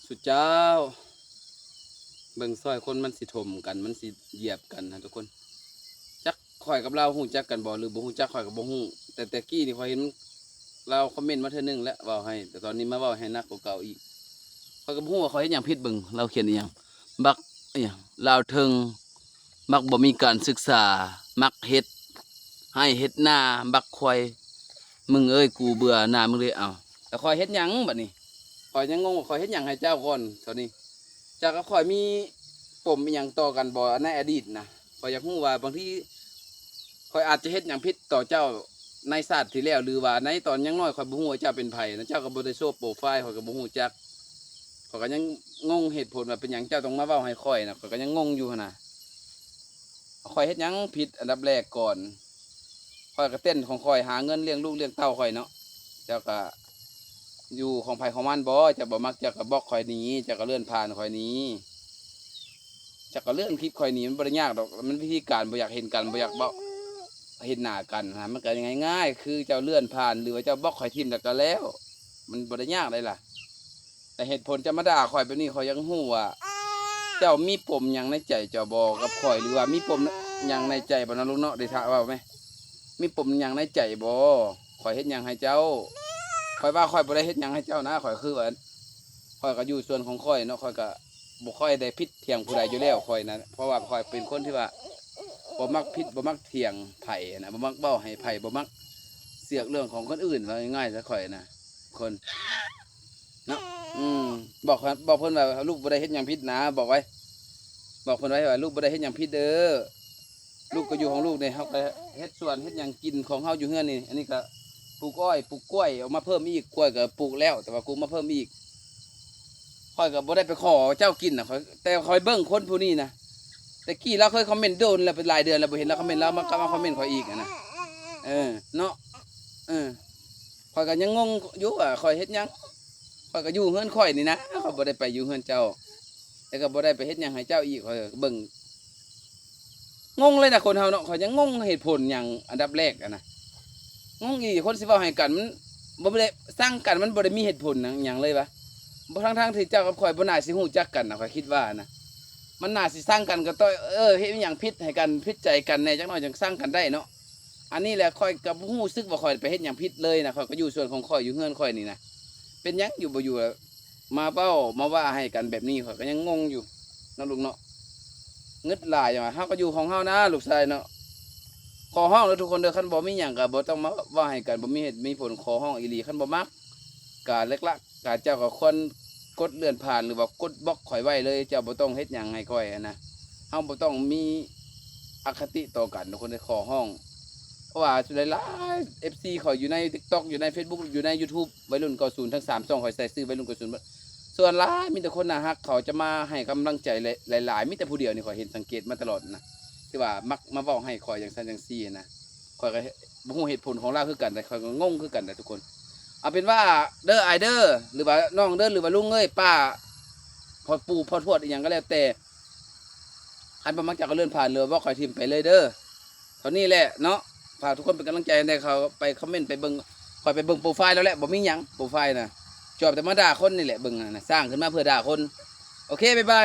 ສຸເຈົ້າ ເບິ່ງຊອຍຄົນມັນຊິຖົມກັນ ມັນຊິຢຽບກັນນະທຸກຄົນ. ຈັກຂ້ອຍກັບລາວຮູ້ຈັກກັນບໍ່ ຫຼືບໍ່ຮູ້ຈັກ ຂ້ອຍກໍບໍ່ຮູ້ ແຕ່ແຕ່ກີ້ນີ້ຂ້ອຍເຫັນລາວຄອມເມັນມາເທື່ອໜຶ່ງແລ້ວ ເວົ້າໃຫ້ ແຕ່ຕອນນີ້ມາເວົ້າໃຫ້ໜັກກວ່າເກົ່າອີກ. ຂ້ອຍກໍບໍ່ຮູ້ວ່າຂ້ອຍເຮັດຫຍັງຜິດ ເບິ່ງລາວຂຽນອີ່ຫຍັງ ບັກອີ່ຫຍັງ ລາວເທິງ ມັກບໍ່ມີການສຶກສາ ມັກເຮັດໄຮ່ເຮັດນາ ບັກຄວາຍ ມຶງເອີຍ ກູເບື່ອໜ້າມຶງເລີຍ. ເອົ້າ ແລ້ວຂ້ອຍເຮັດຫຍັງບັດນີ້? ຂ້ອຍຍັງງົງວ່າຂ້ອຍເຮັດຫຍັງໃຫ້ເຈົ້າກ່ອນ ເທົ່ານີ້. ເຈົ້າກັບຂ້ອຍມີປົມອີ່ຫຍັງຕໍ່ກັນບໍ່ໃນອະດີດນະ? ຂ້ອຍຢາກຮູ້ວ່າບາງທີຂ້ອຍອາດຈະເຮັດຫຍັງຜິດຕໍ່ເຈົ້າໃນຊາດທີ່ແລ້ວ ຫຼືວ່າໃນຕອນຍັງນ້ອຍ ຂ້ອຍບໍ່ຮູ້ວ່າເຈົ້າເປັນໃຜນະ ເຈົ້າກໍບໍ່ໄດ້ໂຊໂປໄຟລ໌ ຂ້ອຍກໍບໍ່ຮູ້ຈັກ. ຂ້ອຍກໍຍັງງົງເຫດຜົນວ່າເປັນຫຍັງເຈົ້າຕ້ອງມາເວົ້າໃຫ້ຂ້ອຍນະ ຂ້ອຍກໍຍັງງົງຢູ່ຫັ້ນນະ. ຂ້ອຍເຮັດຫຍັງຜິດ? ອັນດັບແລກກ່ອນ ຂ້ອຍກໍເຕັ້ນຂອງຂ້ອຍ ຫາເງິນລ້ຽງລູກລ້ຽງເຕົ້າຂ້ອຍເນາະ. ເຈົ້າກໍຢູ່ຂອງໃຜຂອງມັນບໍ? ເຈົ້າບໍ່ມັກເຈົ້າກໍບລັອກຂ້ອຍໜີ ເຈົ້າກໍເລື່ອນຜ່ານຂ້ອຍໜີ ເຈົ້າກໍເລື່ອນຄລິບຂ້ອຍໜີ. ມັນບໍ່ໄດ້ຍາກດອກ ມັນວິທີການບໍ່ຢາກເຫັນກັນ ບໍ່ຢາກເວົ້າເຫັນໜ້າກັນນະ ມັນກໍງ່າຍໆ ຄືເຈົ້າເລື່ອນຜ່ານ ຫຼືວ່າເຈົ້າບລັອກຂ້ອຍຖິ້ມແລ້ວກໍແລ້ວ ມັນບໍ່ໄດ້ຍາກໃດລະ. ແຕ່ເຫດຜົນເຈົ້າມາດ່າຂ້ອຍແບບນີ້ ຂ້ອຍຢາກຮູ້ວ່າເຈົ້າມີປົມຫຍັງໃນໃຈເຈົ້າບໍ່ກັບຂ້ອຍ ຫຼືວ່າມີປົມຫຍັງໃນໃຈບໍ່ເນາະ ລຸງເນາະ? ໄດ້ຖາມເວົ້າແມ ມີປົມຫຍັງໃນໃຈບໍ່? ຂ້ອຍເຮັດຫຍັງໃຫ້ເຈົ້າ? ຂ້ອຍວ່າຂ້ອຍບໍ່ໄດ້ເຮັດຫຍັງໃຫ້ເຈົ້ານະ ຂ້ອຍຄືວ່າ ຂ້ອຍກໍຢູ່ສ່ວນຂອງຂ້ອຍເນາະ ຂ້ອຍກໍບໍ່ຄ່ອຍໄດ້ຜິດຖຽງຜູ້ໃດຢູ່ແລ້ວ ຂ້ອຍນະ ເພາະວ່າຂ້ອຍເປັນຄົນທີ່ວ່າບໍ່ມັກຜິດ ບໍ່ມັກຖຽງໃຜນະ ບໍ່ມັກເວົ້າໃຫ້ໃຜ ບໍ່ມັກເສືອກເລື່ອງຂອງຄົນອື່ນ ເວົ້າງ່າຍໆຊະ ຂ້ອຍນະ ຄົນ ເນາະ ອືມ ບອກ ບອກເພິ່ນວ່າລູກບໍ່ໄດ້ເຮັດຫຍັງຜິດນະ ບອກໄວ້ ບອກເພິ່ນໄວ້ວ່າລູກບໍ່ໄດ້ເຮັດຫຍັງຜິດເດີ ລູກກໍຢູ່ຂອງລູກນີ້ ເຮົາກໍເຮັດສວນເຮັດຫຍັງກິນຂອງເຮົາຢູ່ເຮືອນນີ້ ອັນນີ້ກໍປູກອ້ອຍ ປູກກ້ວຍອອກມາເພີ່ມອີກ ກ້ວຍກໍປູກແລ້ວ ແຕ່ວ່າປູກມາເພີ່ມອີກ ຂ້ອຍກໍບໍ່ໄດ້ໄປຂໍເຈົ້າກິນນະ ຂ້ອຍ ແຕ່ຂ້ອຍເບິ່ງຄົນຜູ້ນີ້ນະ ແຕ່ກີ້ລາວເຄີຍຄອມເມັນໂດນແລ້ວ ເປັນຫຼາຍເດືອນແລ້ວບໍ່ເຫັນລາວຄອມເມັນ ລາວມາ ກັບມາຄອມເມັນຂ້ອຍອີກຫັ້ນນະ ເອີ ເນາະ ເອີ ຂ້ອຍກໍຍັງງົງຢູ່ວ່າຂ້ອຍເຮັດຫຍັງ ຂ້ອຍກໍຢູ່ເຮືອນຂ້ອຍນີ້ນະ ຂ້ອຍບໍ່ໄດ້ໄປຢູ່ເຮືອນເຈົ້າ ແລ້ວກໍບໍ່ໄດ້ໄປເຮັດຫຍັງໃຫ້ເຈົ້າອີກ ຂ້ອຍກໍເບິ່ງ ງົງເລີຍນະຄົນເຮົາເນາະ ຂ້ອຍຍັງງົງເຫດຜົນຫຍັງ ອັນດັບແລກຫັ້ນນະ ງົງອີ່ຫຼີ ຄົນຊິເວົ້າໃຫ້ກັນ ມັນບໍ່ໄດ້ ຊັງກັນ ມັນບໍ່ໄດ້ມີເຫດຜົນຫຍັງເລີຍວະ ບໍ່ ທັງໆທີ່ເຈົ້າກັບຂ້ອຍບໍ່ໜ້າຊິຮູ້ຈັກກັນນະ ຂ້ອຍຄິດວ່ານະ ມັນໜ້າຊິຊັງກັນກໍຕ້ອງ ເອີ ເຮັດອີ່ຫຍັງຜິດໃຫ້ກັນ ຜິດໃຈກັນແດ່ ຈັກໜ້ອຍຈັ່ງຊັງກັນໄດ້ເນາະ. ອັນນີ້ແຫຼະ ຂ້ອຍກໍບໍ່ຮູ້ສຶກວ່າຂ້ອຍໄປເຮັດຫຍັງຜິດເລີຍນະ ຂ້ອຍກໍຢູ່ສ່ວນຂອງຂ້ອຍ ຢູ່ເຮືອນຂ້ອຍນີ້ນະ ເປັນຫຍັງຢູ່ບໍ່ຢູ່ ມາເວົ້າມາວ່າໃຫ້ກັນແບບນີ້ ຂ້ອຍກໍຍັງງົງຢູ່ເນາະ ລຸງເນາະ ງຶດຫຼາຍຫຍັງວ່າ ເຮົາກໍຢູ່ຂອງເຮົານະ ລູກຊາຍເນາະ. ຂໍຮ້ອງເດີທຸກຄົນເດີ ຄັນບໍ່ມີຫຍັງກໍບໍ່ຕ້ອງມາເວົ້າໃຫ້ກັນ ບໍ່ມີເຫດມີຜົນ ຂໍຮ້ອງອີ່ຫຼີ ຄັນບໍ່ມັກກະເລິກລະ ກະເຈົ້າກໍຄວນກົດເລື່ອນຜ່ານ ຫຼືວ່າກົດບລັອກຂ້ອຍໄວ້ເລີຍ ເຈົ້າບໍ່ຕ້ອງເຮັດຫຍັງໃຫ້ຂ້ອຍຫັ້ນນະ ເຮົາບໍ່ຕ້ອງມີອະຄະຕິຕໍ່ກັນ ທຸກຄົນເດີ ຂໍຮ້ອງ. ເພາະວ່າສ່ວນຫຼາຍໆ ເອັຟຊີ ຂ້ອຍຢູ່ໃນ TikTok ຢູ່ໃນ Facebook ຢູ່ໃນ YouTube ໄວລຸ້ນເກົ້າສິບ ທັງສາມຊ່ອງ ຂ້ອຍໃສ່ຊື່ໄວລຸ້ນເກົ້າສິບ ສ່ວນຫຼາຍມີແຕ່ຄົນໜ້າຮັກ ເຂົາຈະມາໃຫ້ກຳລັງໃຈຫຼາຍໆ ມີແຕ່ຜູ້ດຽວນີ້ ຂ້ອຍເຫັນສັງເກດມາຕະຫຼອດນະ ທີ່ວ່າມັກມາເວົ້າໃຫ້ຂ້ອຍຈັ່ງຊັ້ນຈັ່ງຊີ້ນະ ຂ້ອຍກໍບໍ່ຮູ້ເຫດຜົນຂອງລາວຄືກັນ ແຕ່ຂ້ອຍກໍງົງຄືກັນນະທຸກຄົນ. ເອົາເປັນວ່າເດີ ອ້າຍເດີ ຫຼືວ່ານ້ອງເດີ ຫຼືວ່າລຸງເອີຍ ປ້າ ພໍ່ປູ່ພໍ່ທວດ ອີ່ຫຍັງກໍແລ້ວແຕ່ ຄັນບໍ່ມັກເຈົ້າກໍເລື່ອນຜ່ານ ຫຼືວ່າບລັອກຂ້ອຍຖິ້ມໄປເລີຍເດີ. ເທົ່ານີ້ແຫຼະເນາະ ຝາກທຸກຄົນເປັນກຳລັງໃຈໃຫ້ແດ່ ເຂົ້າໄປຄອມເມັນ ໄປເບິ່ງ ຂ້ອຍໄປເບິ່ງໂປຣໄຟລ໌ແລ້ວແຫຼະ ບໍ່ມີຫຍັງໂປຣໄຟລ໌ນະ ຈອບແຕ່ມາດ່າຄົນນີ້ແຫຼະ ເບິ່ງນະ ສ້າງຂຶ້ນມາເພື່ອດ່າຄົນ. ໂອເຄ ບາຍບາຍ.